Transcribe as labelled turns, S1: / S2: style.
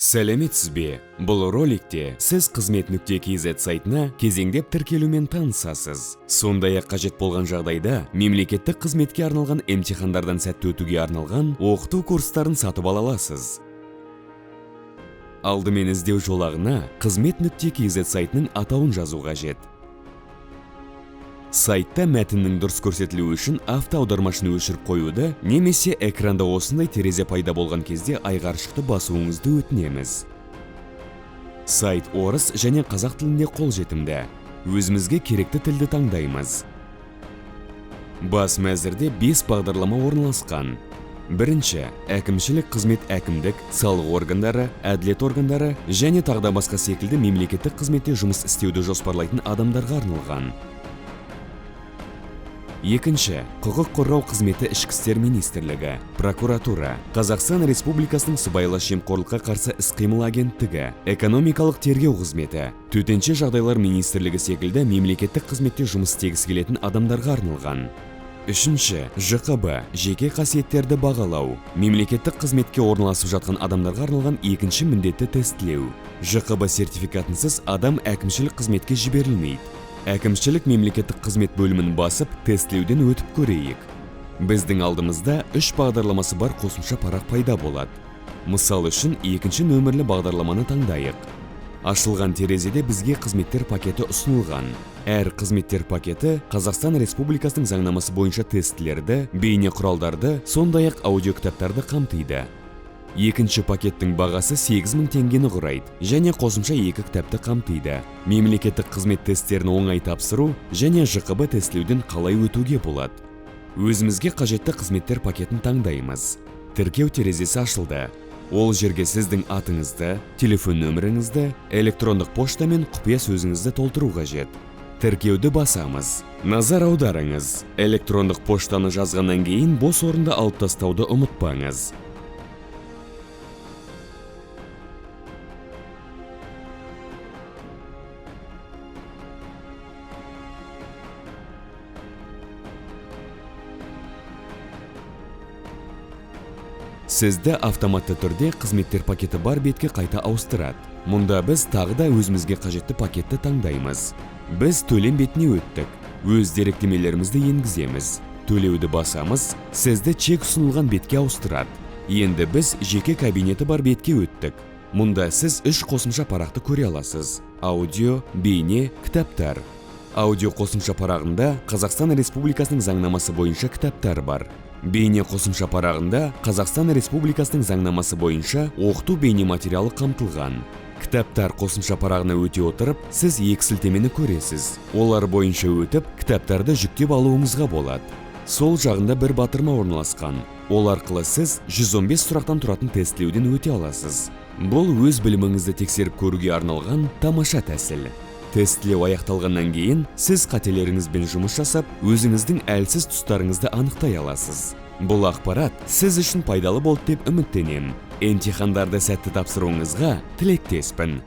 S1: Сәлеметсіз бе? Бұл роликте сіз қызмет.kz сайтына кезеңдеп тіркелумен танысасыз. Сондай-ақ қажет болған жағдайда мемлекеттік қызметке арналған емтихандардан сәтті өтуге арналған оқыту курстарын сатып ала аласыз. Алдымен іздеу жолағына қызмет.kz сайтының атауын жазу қажет. Сайтта мәтіннің дұрыс көрсетілуі үшін автоаудармашыны өшіріп қоюды немесе экранда осындай терезе пайда болған кезде айғаршықты басуыңызды өтінеміз. Сайт орыс және қазақ тілінде қолжетімді. Өзімізге керекті тілді таңдаймыз. Бас мәзірде 5 бағдарлама орналасқан. Бірінші, әкімшілік қызмет әкімдік, салық органдары, әділет органдары және тағы да басқа секілді мемлекеттік қызметте жұмыс істеуді жоспарлайтын адамдарға арналған. Екінші, құқық қорғау қызметі Ішкі істер министрлігі, прокуратура, Қазақстан Республикасының сыбайлас жемқорлыққа қарсы іс-қимыл агенттігі, экономикалық тергеу қызметі, төтенше жағдайлар министрлігі секілді мемлекеттік қызметте жұмыс істегісі келетін адамдарға арналған. Үшінші, ЖҚБ, жеке қасиеттерді бағалау, мемлекеттік қызметке орналасып жатқан адамдарға арналған екінші міндетті тестілеу. ЖҚБ сертификатынсыз адам әкімшілік қызметке жіберілмейді. Әкімшілік мемлекеттік қызмет бөлімін басып, тестілеуден өтіп көрейік. Біздің алдымызда 3 бағдарламасы бар қосымша парақ пайда болады. Мысал үшін, екінші нөмірлі бағдарламаны таңдайық. Ашылған терезеде бізге қызметтер пакеті ұсынылған. Әр қызметтер пакеті Қазақстан Республикасының заңнамасы бойынша тестілерді, бейне құралдарды, сондай-ақ аудиокітаптарды қамтиды. Екінші пакеттің бағасы 8000 теңгені құрайды және қосымша 2 кітапты қамтиды. Мемлекеттік қызмет тесттерін оңай тапсыру және ЖҚБ тестілеуден қалай өтуге болады. Өзімізге қажетті қызметтер пакетін таңдаймыз. Тіркеу терезесі ашылды. Ол жерге сіздің атыңызды, телефон нөміріңізді, электрондық пошта мен құпия сөзіңізді толтыру қажет. Тіркеуді басамыз. Назар аударыңыз. Электрондық поштаны жазғаннан кейін бос орынды алып тастауды ұмытпаңыз. Сізді автоматты түрде қызметтер пакеті бар бетке қайта ауыстырады. Мұнда біз тағы да өзімізге қажетті пакетті таңдаймыз. Біз төлем бетіне өттік. Өз деректемелерімізді енгіземіз. Төлеуді басамыз, сізді чек ұсынылған бетке ауыстырады. Енді біз жеке кабинеті бар бетке өттік. Мұнда сіз 3 қосымша парақты көре аласыз. Аудио, бейне, кітаптар. Аудио қосымша парағында Қазақстан Республикасының заңнамасы бойынша кітаптар бар. Бейне қосымша парағында Қазақстан Республикасының заңнамасы бойынша оқыту бейне материалы қамтылған. Кітаптар қосымша парағына өте отырып, сіз екі сілтемені көресіз. Олар бойынша өтіп, кітаптарды жүктеп алуыңызға болады. Сол жағында бір батырма орналасқан. Ол арқылы сіз 115 сұрақтан тұратын тестілеуден өте аласыз. Бұл өз біліміңізді тексеріп көруге арналған тамаша тәсіл. Тестілеу аяқталғаннан кейін сіз қателеріңізбен жұмыс жасап, өзіңіздің әлсіз тұстарыңызды анықтай аласыз. Бұл ақпарат сіз үшін пайдалы болды деп үміттенем. Емтихандарды сәтті тапсыруыңызға тілектеспін.